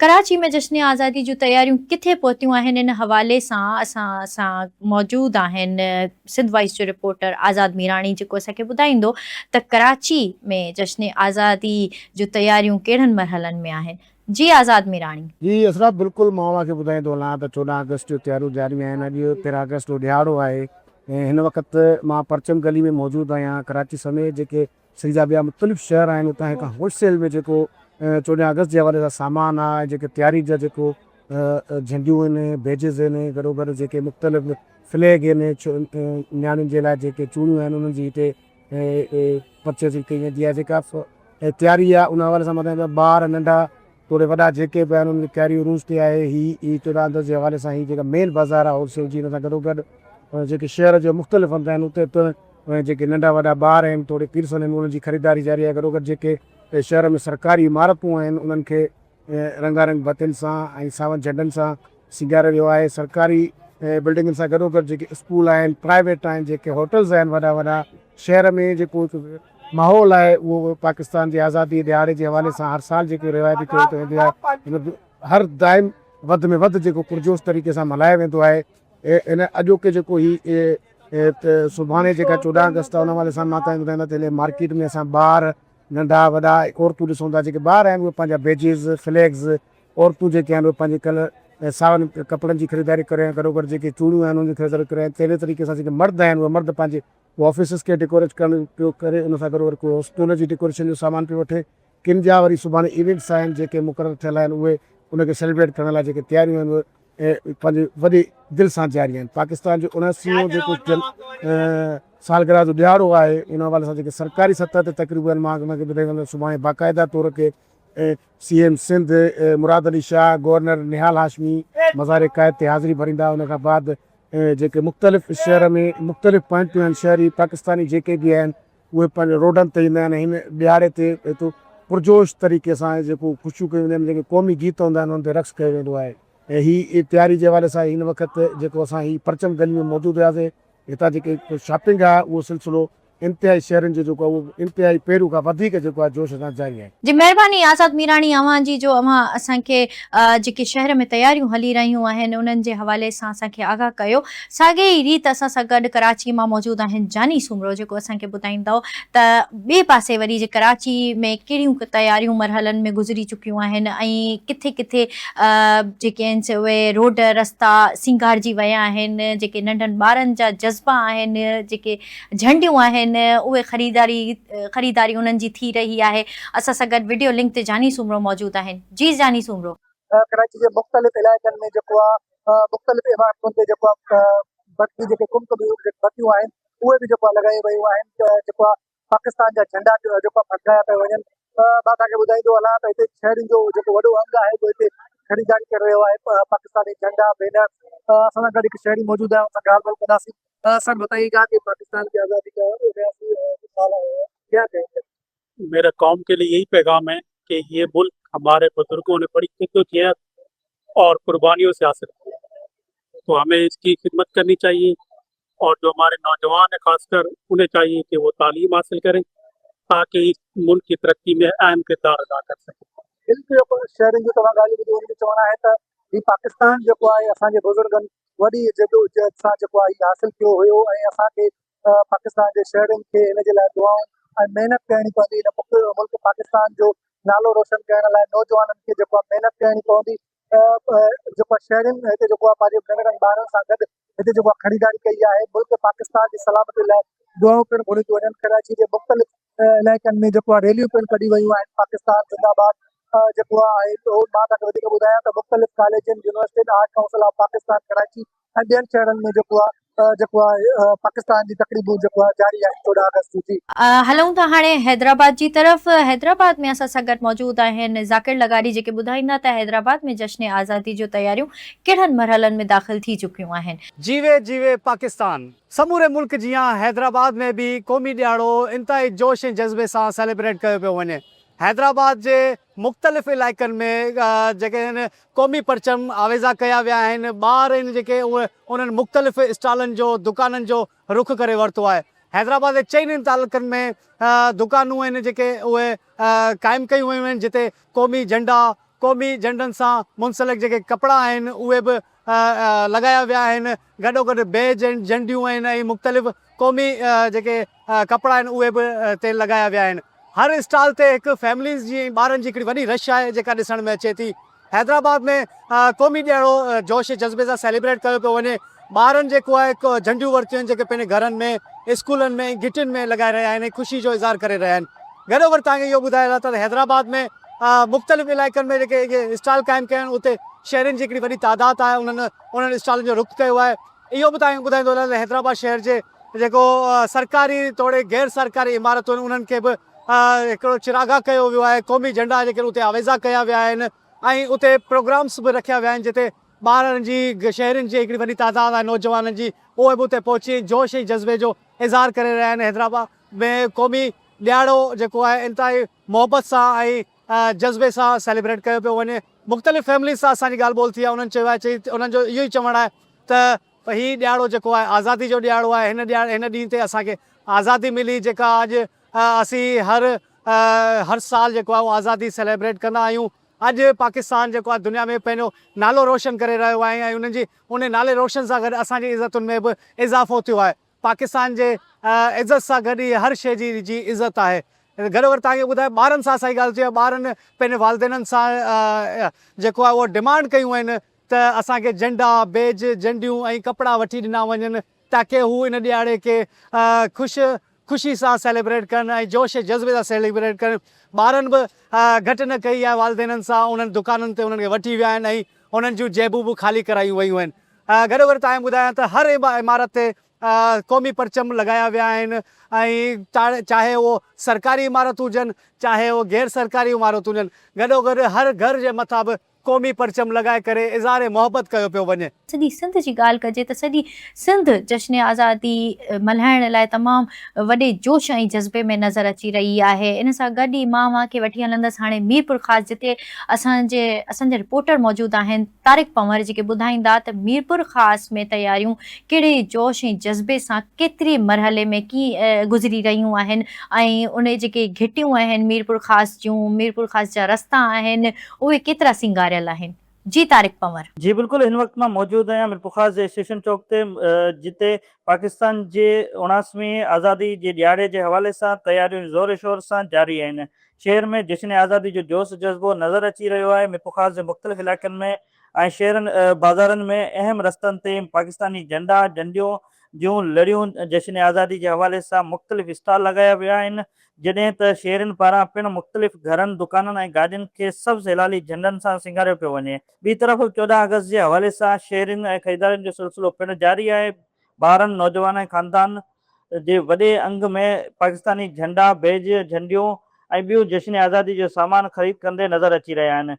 ڪراچي ۾ جشن آزادي جون تياريون ڪٿي پهتيون آهن ان حوالي سان اسان سان موجود آهن سنڌ وائس جو رپورٽر آزاد ميراڻي جيڪو اسان کي ٻڌائيندو ته ڪراچي ۾ جشن آزادي جون تياريون ڪهڙن مرحلن ۾ آهن جي آزاد ميراڻي. جي اسرا بلڪل مان اوهان کي ٻڌائيندو هلان ته 14 آگسٽ جون تياريون جاري آهن اڄ 13 آگسٽ جو ڏهاڙو آهي ۽ هن وقت مان پرچم گلي ۾ موجود آهيان ڪراچي سميت جيڪي سنڌ جا ٻيا مختلف شهر آهن اتان هڪ هول سيل ۾ جيڪو 14 آگسٽ جي حوالي سان سامان آهي جيڪي تياري جا جيڪو جهنڊيون آهن بيجز آهن گڏو گڏ جيڪي مختلف فليگ آهن نياڻين جي لاء جيڪي چوڙيون آهن انهن جي هتي پرچيزنگ ڪئي ويندي آهي جيڪا تياري آهي ان حوالي سان مطلب ٻار ننڍا توڙي وڏا جيڪي به آهن انهن جي تياري عروج تي آهي هي هي 14 آگسٽ جي حوالي سان هي جيڪا مين بازار آهي هول سيل جي ان سان گڏو گڏ جيڪي شهر جا مختلف هنڌ آهن اتي پڻ جيڪي ننڍا وڏا ٻار آهن توڙي پيرسن آهن انهن جي خريداري جاري آهي گڏو گڏ جيڪي شهر ۾ سرڪاري عمارتون آهن انهن کي رنگا رنگ بتين سان ۽ ساون جهنڊن سان سينگاريو ويو آهي سرڪاري بلڊنگن سان گڏو گڏ جيڪي اسڪول آهن پرائيويٽ آهن جيڪي هوٽلز آهن وڏا وڏا شهر ۾ جيڪو ماحول آهي اهو پاڪستان جي آزادي ڏهاڙي جي حوالي سان هر سال جيڪو روايتي طور تي ويندو آهي هر دائم وڌ ۾ وڌ جيڪو پرجوش طريقي سان ملهايو ويندو آهي ان اڄوڪي جيڪو هي سڀاڻي جيڪا 14 آگسٽ آهي ان حوالي سان مان تهان کي ٻڌائيندس ته هن مارڪيٽ ۾ اسان ٻار ننڍا وڏا عورتون ڏسون ٿا جيڪي ٻار آهن اهي پنهنجا بيجز فليگز عورتون جيڪي آهن اهي پنهنجي ڪلر ساون ڪپڙن جي خريداري ڪري رهيون آهن گڏوگڏ جيڪي چوڙيون آهن انهن جي خريداري ڪري رهيا آهن تهڙي طريقي سان جيڪي مرد آهن اهي مرد پنهنجي آفيسز کي ڊيڪوريٽ ڪرڻ پيو ڪري ان سان گڏوگڏ ڪو اسڪول جي ڊيڪوريشن جو سامان پيو وٺي ڪن جا وري سڀاڻي ايونٽس آهن جيڪي مقرر ٿيل آهن اهي ان کي سيليبريٽ ڪرڻ لاء جيڪي تياريون آهن اهي پنهنجي وڏي دل سان جاري آهن پاڪستان جو اڻاسيون جيڪو سالگرهه جو ڏهاڙو آهي ان حوالي سان جيڪي سرڪاري سطح تي تقريبون آهن مان ان کي ٻڌائيندس سڀاڻي باقاعده طور تي C M Sindh Murad Ali Shah governor Nihal Hashmi مزار قائد تي حاضري ڀريندا ان کان بعد جيڪي مختلف شهر ۾ مختلف پوائنٽون آهن شهري پاڪستاني جيڪي به آهن اهي پنهنجي روڊن تي ايندا آهن هن ڏهاڙي تي هتو پرجوش طريقي سان جيڪو خوشيون ڪيون وينديون آهن جيڪي قومي گيت هوندا آهن انهن تي رقص ڪيو ويندو آهي ۽ هي تياري جي حوالي سان هن وقت جيڪو اسان هي پرچم گلي ۾ موجود هياسي هتان جيڪي شاپنگ آهي اهو سلسلو انتهائي شهرين جو جيڪو آهي اهو انتهائي پهريون کان وڌيڪ جيڪو آهي جوش سان جاري آهي. جي مهرباني آزاد ميراڻي اوهان جي جو اوهان اسان کي جيڪي شهر ۾ تياريون هلي رهيون آهن انهن جي حوالي سان اسان کي آگاهه ڪيو ساڳي ئي ريت اسان سان گڏ ڪراچي مان موجود آهن جاني سومرو جيڪو اسان کي ٻڌائيندو ته ٻئي پاسي وري جي ڪراچي ۾ ڪهڙيون تياريون مرحلن ۾ گذري چڪيون آهن ۽ ڪٿي ڪٿي جيڪي آهن سي اهي روڊ رستا سينگارجي ويا آهن جيڪي ننڍن ٻارن جا جذبا آهن جيڪي جهنڊيون آهن اهي خريداري خريداري انهن جي ٿي رهي آهي اسان سان گڏ وڊيو لنڪ تي جاني سومرو موجود آهن جي جاني سومرو. ڪراچي جي مختلف علائقن ۾ جيڪو آ مختلف عمارتن تي جيڪو آ بتي جيڪي ڪمڪميون بتيون آهن اهي به جيڪو آ لڳايون ويون آهن جيڪو آ پاڪستان جا جهنڊا جيڪو آ ڦڙڪايا پيا وڃن مان توهان کي ٻڌائيندو هلان ته هتي شهرين جو جيڪو وڏو انگ آهي اهو هتي خريداري ڪري رهيو آهي پاڪستاني جهنڊا بينر اسان سان گڏ هڪ شهري موجود آهي ان سان ڳالهه ٻولهه ڪنداسين سر بتائيي گا ڪي پاڪستان ڪي آزادي ڪا 79 سال ڪيا ڪهين گي. ميرا قوم ڪي لئي يهي پيغام هي ڪي يي ملڪ هماري بزرگون ني بڙي جدوجهد اور قربانيون سي حاصل ڪيا هي تو همي اس ڪي خدمت ڪرني چاهيي اور جو هماري نوجوان هي خاص ڪر انهي چاهيي ڪي وو تعليم حاصل ڪرين تاڪي اس ملڪ ڪي ترقي مين اهم ڪردار ادا ڪر سڪين. بلڪل شهرين جون توهان ڳالهيون ٻڌيون انهن جو چوڻ آهي ته هي پاڪستان جيڪو آهي اسان جي بزرگن وڏي جدوجهد سان جيڪو آهي حاصل ڪيو هيو ۽ اسان کي پاڪستان جي شهرين کي هن جي لاء دعائون ۽ محنت ڪرڻي پوندي هن ملڪ پاڪستان جو نالو روشن ڪرڻ لاء نوجوانن کي جيڪو آهي محنت ڪرڻي پوندي جيڪو آهي شهرين هتي جيڪو آهي پنهنجي ننڍڙن ٻارن سان گڏ هتي جيڪو آهي خريداري ڪئي آهي ملڪ پاڪستان جي سلامتي لاء دعائون پڻ گهريون ٿيون وڃن ڪراچي جي مختلف علائقن ۾ جيڪو آهي ريليون پڻ ڪڍي ويون آهن پاڪستان زنده آباد جيڪو آهي اهو مان توهان کي وڌيڪ ٻڌايان ته مختلف ڪاليجن يونيورسٽين art council of Pakistan Karachi ۽ ٻين شهرن ۾ جيڪو آهي جيڪو آهي پاڪستان جي تقريبون جيڪو آهي جاري آهن 14 آگسٽ جي. هلون ٿا هاڻي حيدرآباد جي طرف حيدرآباد ۾ اسان سان گڏ موجود آهن ذاڪر لغاري جيڪي ٻڌائيندا ته حيدرآباد ۾ جشن آزادي جون تياريون ڪهڙن مرحلن ۾ داخل ٿي چڪيون آهن. جيوي جيوي پاڪستان. سموري ملڪ جيان حيدرآباد ۾ به قومي ڏهاڙو انتهائي جوش ۽ جذبي سان سيليبريٽ ڪيو پيو وڃي. حيدرآباد جي مختلف علائقن ۾ جيڪي آهن قومي پرچم آويزان ڪيا ويا آهن، ٻار آهن جيڪي اهي انهن مختلف اسٽالن جو دڪانن جو رخ ڪري ورتو آهي. حيدرآباد جي چئني تعلقن ۾ دڪانون آهن جيڪي اهي قائم ڪيون ويون آهن جتي قومي جهنڊا، قومي جهنڊن سان منسلڪ جيڪي ڪپڙا آهن اهي به لڳايا ويا آهن گڏوگڏ بيج ۽ جهنڊيون آهن ۽ مختلف قومي جيڪي ڪپڙا آهن اهي به اتي لڳايا ويا آهن هر اسٽال تي هڪ فيمليز جي ۽ ٻارن جي هڪڙي وڏي رش آهي جيڪا ڏسڻ ۾ اچي ٿي حيدرآباد ۾ قومي ڏهاڙو جوش جذبي سان سيليبريٽ ڪيو پيو وڃي ٻارن جيڪو آهي جهنڊيون ورتيون آهن جيڪي پنهنجي گهرن ۾ اسڪولن ۾ ۽ گهٽين ۾ لڳائي رهيا آهن ۽ خوشي جو اظهار ڪري رهيا آهن گڏوگڏ توهان کي اهو ٻڌايو ويو ته حيدرآباد ۾ مختلف علائقن ۾ جيڪي اهي اسٽال قائم ڪيا آهن اتي شهرين جي هڪڙي وڏي تعداد آهي انهن انهن اسٽالن جو رخ ڪيو آهي اهو به توهان کي ٻڌائيندو هلان ته حيدرآباد شهر جي جيڪو سرڪاري توڙي غير سرڪاري عمارتون آهن انهن کي به هڪڙو چراگاهه ڪيو ويو آهي قومي جهنڊا جيڪي اتي آويزان ڪيا ويا آهن ۽ اتي پروگرامس به رکيا ويا آهن جتي ٻارن جي شهرين جي هڪڙي وڏي تعداد آهي نوجوانن جي اهي به اتي پهچي جوش ۽ جذبي جو اظهار ڪري رهيا آهن حيدرآباد ۾ قومي ڏهاڙو جيڪو آهي انتهائي محبت سان ۽ جذبي سان سيليبريٽ ڪيو پيو وڃي مختلف فيمليز سان اسان جي ڳالهه ٻولهه ٿي آهي انهن چيو آهي چئي انهن جو اهو ئي چوڻ آهي ته هي ڏهاڙو جيڪو آهي آزادي جو ڏهاڙو آهي هن ڏهاڙي هن ڏينهن تي اسان کي آزادي ملي جيڪا اڄ اسين هر هر سال جيڪو آهي اهو آزادي سيليبريٽ ڪندا آهيون اڄ پاڪستان جيڪو آهي دنيا ۾ پنهنجو نالو روشن ڪري رهيو آهي ۽ انهن جي ان نالي روشن سان گڏ اسان جي عزتن ۾ به اضافو ٿيو آهي پاڪستان جي عزت سان گڏ ئي هر شيء جي جي عزت آهي گڏوگڏ توهان کي ٻڌايان ٻارن سان اسان جي ڳالهه ٿي آهي ٻارن پنهنجي والدينن سان جيڪو آهي اهو ڊمانڊ ڪيون آهن ته اسان کي جهنڊا بيج جهنڊيون ۽ ڪپڙا وٺي ڏنا وڃن تاڪه هو ان ڏهاڙي کي خوش خوشي سان سيليبريٽ ڪن ۽ جوش ۽ جذبي سان سيليبريٽ ڪن. ٻارن به گهٽ نه ڪئي آهي والدينن سان انهن دڪانن تي انهن کي وٺي ويا آهن ۽ انهن جون جيبون به خالي ڪرايون ويون آهن. گڏوگڏ توهان کي ٻڌايان ته هر عمارت تي قومي پرچم لڳايا ويا آهن ۽ چاهي اهو سرڪاري عمارت هجن چاهي اهو غير سرڪاري عمارت هجن گڏوگڏ هر گهر جي مٿان به قومي پرچم لڳائي ڪري اظهار محبت ڪيو پيو وڃي. سڄي سنڌ جي ڳالهه ڪجي ته سڄي سنڌ جشن آزادي ملهائڻ لاء تمام وڏي جوش ۽ جذبي ۾ نظر اچي رهي آهي ان سان گڏ ئي مان اوهان کي وٺي هلندس هاڻي ميرپورخاص جتي اسان جي اسان جا رپورٽر موجود آهن طارق پنور جيڪي ٻڌائيندا ته ميرپورخاص ۾ تياريون ڪهڙي جوش ۽ جذبي سان ڪيتري مرحلي ۾ ڪي گذري رهيون آهن ۽ ان جيڪي گهٽيون آهن ميرپورخاص جون ميرپورخاص جا رستا آهن اهي ڪيترا سينگاريل آهن؟ جي طارق پنور. جي بلڪل هن وقت مان موجود آهيان ميرپورخاص جي اسٽيشن چوڪ تي جتي پاڪستان جي اڻاسوين آزادي جي ڏهاڙي جي حوالي سان تياريون زور شور سان جاري آهن شهر ۾ جشن آزادي جو جوش جذبو نظر اچي رهيو آهي ميرپورخاص جي مختلف علائقن ۾ ۽ شهرن بازارن ۾ اهم رستن تي پاڪستاني جهنڊا جهنڊيون جون لڙيون جشن آزادي جي حوالي سان مختلف اسٽال لڳايا ويا آهن جڏهن ته شهرين پاران پڻ مختلف گهرن، دڪانن ۽ گاڏين کي سبز هلالي جهنڊن سان سينگاريو پيو وڃي. ٻي طرف 14 آگسٽ جي حوالي سان شهرين ۽ خريدارين جو سلسلو پڻ جاري آهي، ٻارن، نوجوان ۽ خاندان جي وڏي انگ ۾ پاڪستاني جهنڊا، بيج، جهنڊيون ۽ ٻيون جشن آزادي جو سامان خريد ڪندي نظر اچي رهيا آهن.